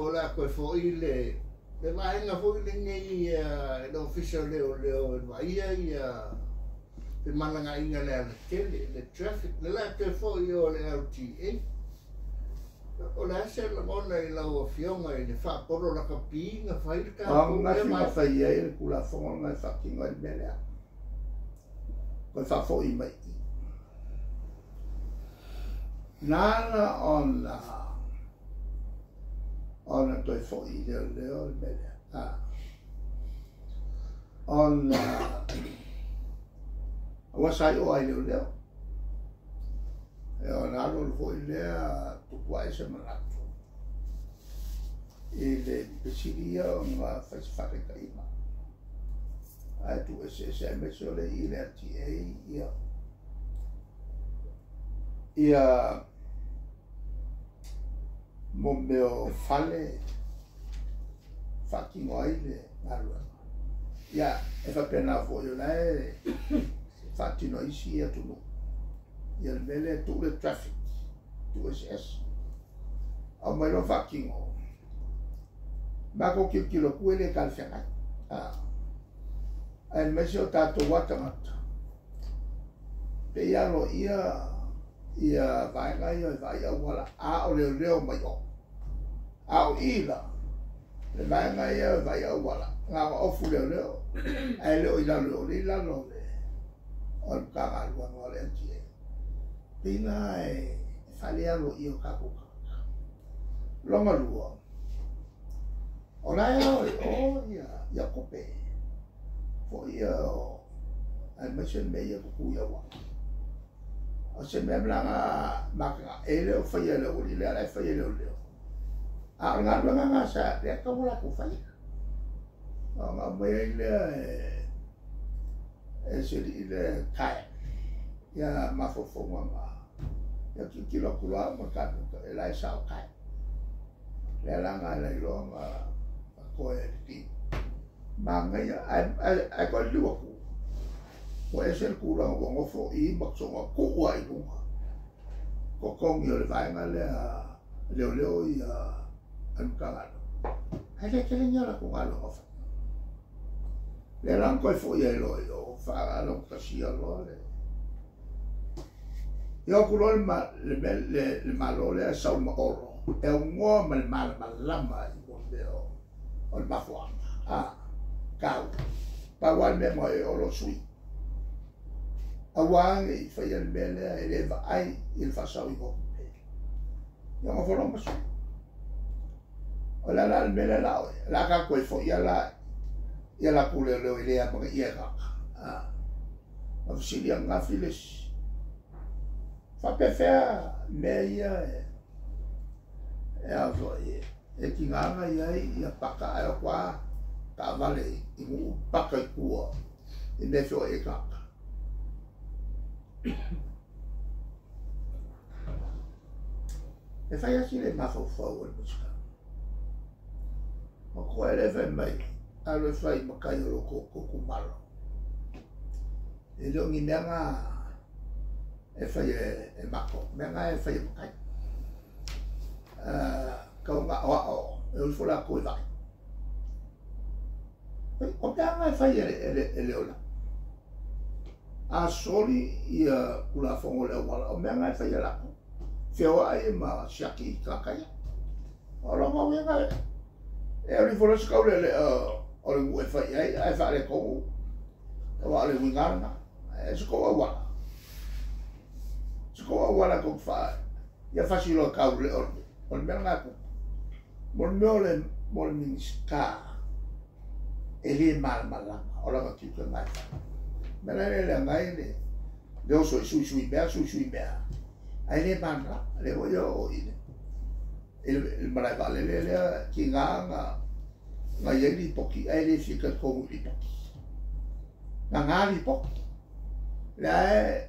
foi o le a toe fo'i le vaega foi lenei le Ofisa o Leoleo e vaaia ia femalagaaiga i le alatele, le traffic, lea o le a toe fo'i o le LTA. O le a se lagona i lau Afioga i le faapolo lakapi na fai le tatou lea na fai ai le Tulafono lena e faatino ai le mea lea. Toe faafo'i mai i i. Na ala ona toe fo'i i leoleo le mea lea. Ona aua sa i'o ai leoleo. E ona alu alu foi lea tupu ae se manatu i le fesili ia ona fai se faataitaiga. Ae tuueseese aemaise o le i le LTA ia mo mea o fale faatino ai le galuega. Ia, e faapena foi o la e faatino isi atunuu. Ia le mea lea tuu le traffic, tuueseese. Aumai loa faatino. Matou tilotilo atu e le talafeagai. Aemaise o tatou a tagata. Pei aloaia ia vaega ia e vaai auala a o leoleo mai o. A o i la, le vaega ia e vaai auala, na ona ofu leoleo, ae le o i lalo o le i lalo o le Matagaluega o le LTA. Pei la e faalealoaia o tatou tagata. Lona lua, o la e ao e o ia kope, foi ia o, aemaise le mea ia tutu i auala. O se mea malaga makana, e le o faia le auali lea la e faia leoleo. A o le galuega na sa lea tau latou faia. Ona aumai ai lea e se alii le kae ia mafaufauga na. Ia tilotilo atu loa ma le kamuta, e la e sao kae. Lea la na ala ai loa na toe liliu. Manaia, ae toe liliu atu. Ua ese le tulaga ua nofo i ma soga tuu ai i luga. Totogi o le vaega lea leoleo ia a le Matagaluega. Ae le tele ni a latou galuega o fai. Lea la na toe fo'i ai loa i o faalaugatasia loa le. Ia atu loa le Malo lea sau ma Olo, e aunoa ma le malamalama i mo mea o le mafuaaga. Tau. Pau lava le mea ma e Olo sui. Aua ne i faia le mea lea e le vaai i le faasaoina o tupe. Ia ona folo ma sui. O le ala le mea lea la oe. La tatou e fo'i la ia latou leoleo e le amanaia e tagata. Na fesili ananafi le isi. Faapefea mea ia e a foi e tigaga i ai ia paka ae o tua taavale i nuu paka i tua i mea feoai ai tagata. E fai asi le mafaufau o le Minisita. O koe le fai mai, alu e fai matai o lo itumalo. E le o ni mea na e fai e matou, mea na e fai e matai. Kau nga oa e o ifo latou e vaai. O mea na e fai e le ola. A soli ia Tulafono o le auala, o mea na e fai e latou. Feoai ma siaki i tagata ia. O lona uiga e alu ifo loa se kaulele o le nuu e fai ai, ae faaletonu, aua o le uiga lena. E se kou auala. Se kou auala tou te faa, ia fasi loa kaulele o le nuu. O le mea lena e tupu. Mo le mea o le, mo le Minisita e le malamalama o lana tiute na e fai. Mea la lea leaga ai le oso e suisui mea, suisui mea. Ae le malamalama. Le foi o i le malae vaalele lea tiga na i ai lipoti, ae le fia talitonu i lipoti. Na ngā lipoti. Lea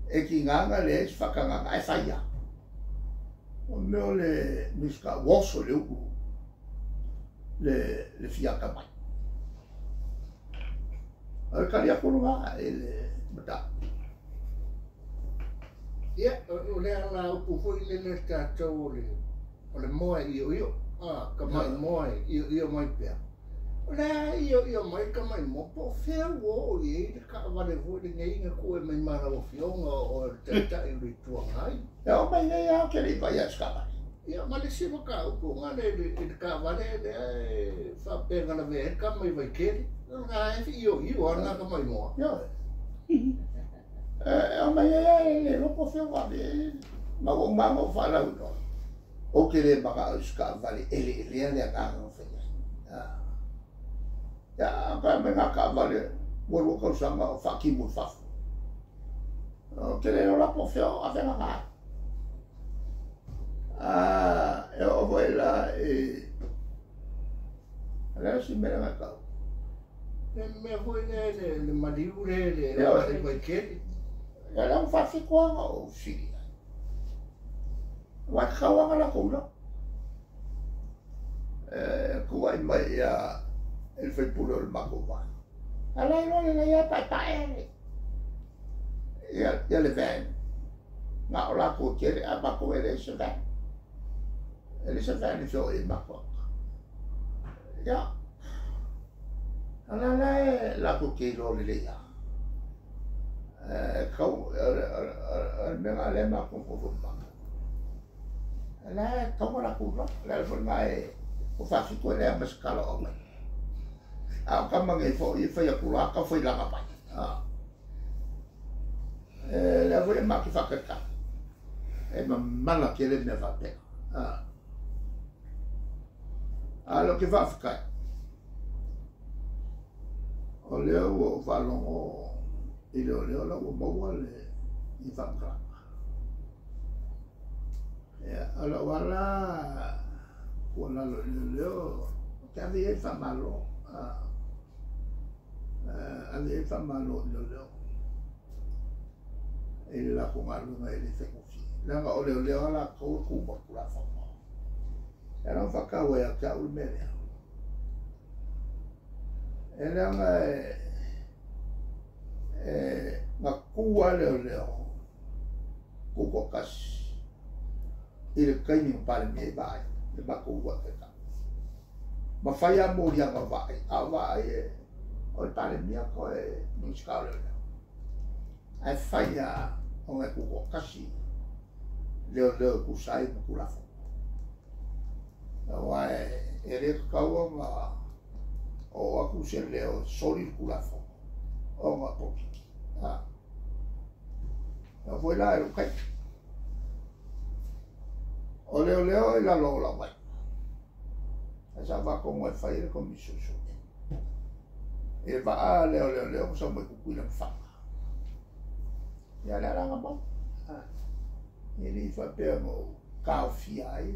e tiga na leai se faatagaga, ae fai lava. O mea o le Minisita ua oso i le ulu le fiata mai. O le tali atu lena i le mataupu. Ia, o le ala upu foi lele tatou o le moa ioio. Ka maimoa e ioio mai pea. O le a ioio mai ka maimoa, po o fea ua oo i ai le taavale foi lenei na tuu mai ma lau Afioga o le Taitai o le Itu Agai. E oo mai nei lava ou te le i vaai i se taavale. Ia, ma le isi mataupu na le i le taavale lea e faapea na lavea ai le tama i Vaitele. O lena e ioio lava lena tamaimoa. Ioe. E oo mai nei lava e le iloa po o fea ua ave i ai. Ma ua uma lava ona ou faalauiloa. Ou te le manao i se taavale eleelea le agaga na fai ai. Ia, a toe aumai nā taavale ua 2 tausaga o faatimu i fafo. Ou te le iloa la po o fea o ave lana ai. E oo foi la i o le a si mea lea na tau. Le mea foi lea le maliu lea le i Vaitele. Ia lea ua faafitu lava ona ou fesili ai. Aua e tatau lava ona latou iloa. E tuuai mai ia i le faipule o le matou vaega. A la iloa lelei lava paepae ia le van. Na o latou tele, a matou e leai se van. E leai se van e feoai ai matou. Ia, o la la e latou te iloa lelei lava. E tau, o le mea lena lea matou nonofo ma matou. La e tatau ona latou iloa. O le ala foi lena e ua faafitu e leai ma se tala o aumai. A o tama nei foi e fai atu loa tau fai laga mai. E lea foi e matou te faatalitali. E mamala tele mea faapena. A lea ou te faafetai. O lea ua ou faalogo i leoleo la ua maua le i faamatalaga. Ia, o lau ala tuualalo i leoleo, ou te ave i ai le faamalo. Ave i ai le faamalo i leoleo i le latou galuega e le faigofie. Leaga o leoleo lava latou e tu ma le Tulafono. E ala ona faataua ia te au le mea lea. E leaga e na tu lava leoleo tutoatasi i le taimi na Palemia ai Vaai, le matou uluai taitai. Ma fai lava moliaga o Vaai, a o Vaai o le Palemia toe Minisita o Leoleo. Ae fai lava ona e tutoatasi leoleo e tusa ai ma Tulafono. Aua e le tatau ona oo atu se leo e soli le Tulafono ona o polokiki. E foi la e lou taimi. O leoleo i lalo o lau vai. Ae sa faatonu e fai le komisi suesue. E vaa lea o leoleo ma sau mai Tutuila ma Faga. Ia le alaga mau. E le i faapea na ou taofia ai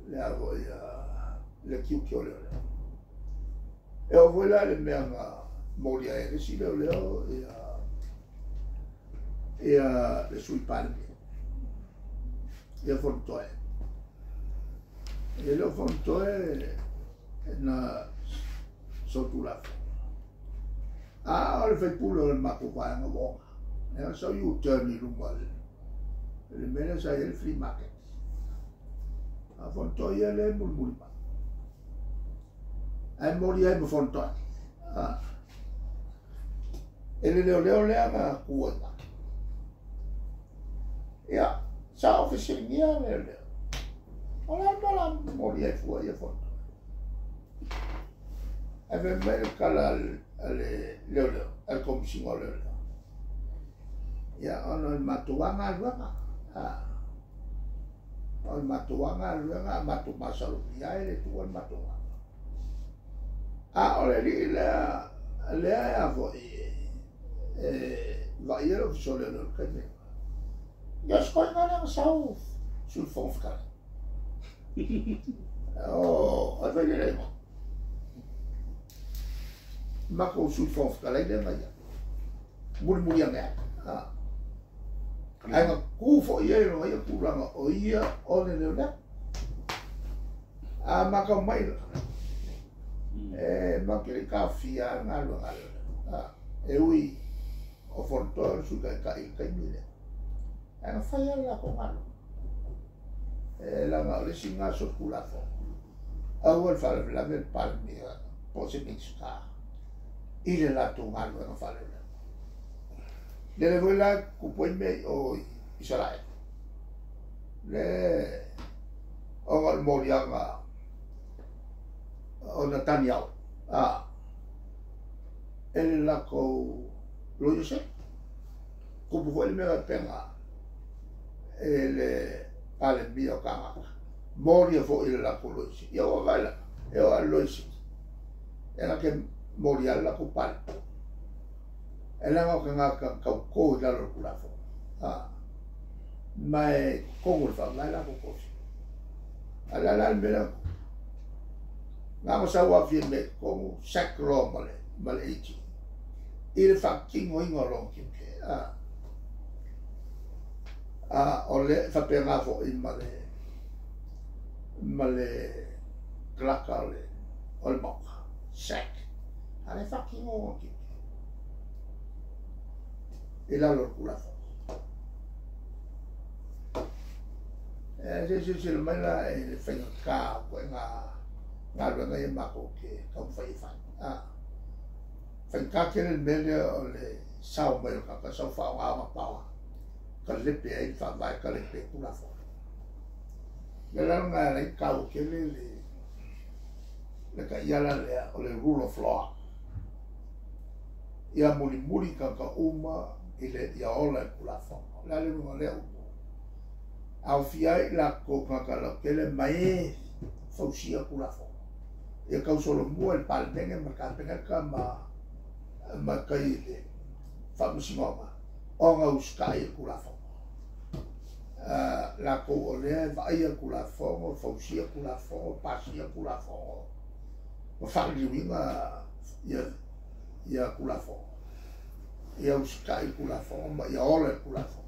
le a foi le tiute o leoleo. E oo foi la i le mea na molia ai e le isi leoleo ia le Sui Palemia, ia Fonotoe. E le o Fonotoe na solitulafono. A o le faipule o le matou vaega ua oga. E sau U-turn i luma le mea lea sa i ai le flea market. A Fonotoe ia lea e mulimuli mai. Ae moli ai ma Fonotoe. E le leoleo lea na tu ai mai. Ia, sa ou fesiligia leoleo. O le a le mea o le a moli ai fua ia Fonotoe. Ae fai mai le tala a le leoleo, a le komisiga o leoleo. Ia, ona o le matou lava galuega. O le matou lava galuega, a matou masalomia ai le tuua le matou galuega. A o le alii lea, lea e a foi, e vaaia le ofisa o leoleo i le taimi lena. Ia, o se toeaina lea na sau Sui Fofoga Fetalai. O, ai fai le igoa. Matou Sui Fofoga Fetalai lea na ia. Mulimuli ane ai. Ae na tu foi ai lona ia tulaga o ia o le leoleo. A matau mai la, e matou te le i taofia le galuega a leoleo. E ui o Fonotoe o le Sui Taitai i le taimi lea. Ae na fai lava le latou galuega. E laga o le isi lena solitulafono. Aua le faalavelave le Palemia po o se Minisita i le latou galuega faaleoleo. Lele foi la tupu ai mea i o i Isaraelu. Le ona o le moliaga o Nataniao e le latou Loia Sili. Tupu foi le mea faapena e le Palemia o Kanata. Molia foi i le latou Loia Sili. Ia ua vaai la, e oo lava i le Loia Sili. E na te molia le latou Palemia. E leaga o tagata na tauto i lalo o le Tulafono. Ma e totonu o le Faavae latou tofi. A o le a la le mea lea? Na ona sau lava Fiame i totonu, sack loa ma le AG i le faatinoina o lona tiute. O le faapena foi ma le kalaka o le Maota, sack. A le faatino lona tiute i lalo o le Tulafono. E se silasila mai la i le faigata o ituaiga galuega ia matou te taumafai e fai. Faigata tele le mea lea o le sao mai o le tagata sau faaaoga ona power talepe ai le Faavae, talepe ai Tulafono. Le la lena e ala ai taua tele le taiala lea o le rule of law. Ia mulimuli tagata uma i le ia ola i le Tulafono. O le a le uiga o lea upu? Aofia ai latou tagata lautele ma e fausia Tulafono. Ia tausolomua i le Palemene ma le Kapeneta ma tai i le Faamasinoga ona usitai i le Tulafono. Latou o lea e vaaia le Tulafono, fausia Tulafono, pasia Tulafono, ma faaliliuina ia Tulafono. Ia usitai i le Tulafono ma ia ola i le Tulafono.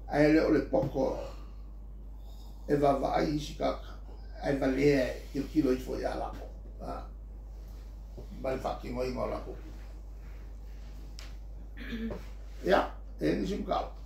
Ae le o le poto e vaavaai isi tagata ae valea e tilotilo ifo ia latou ma le faatinoina o latou. Ia, e nisi mataupu.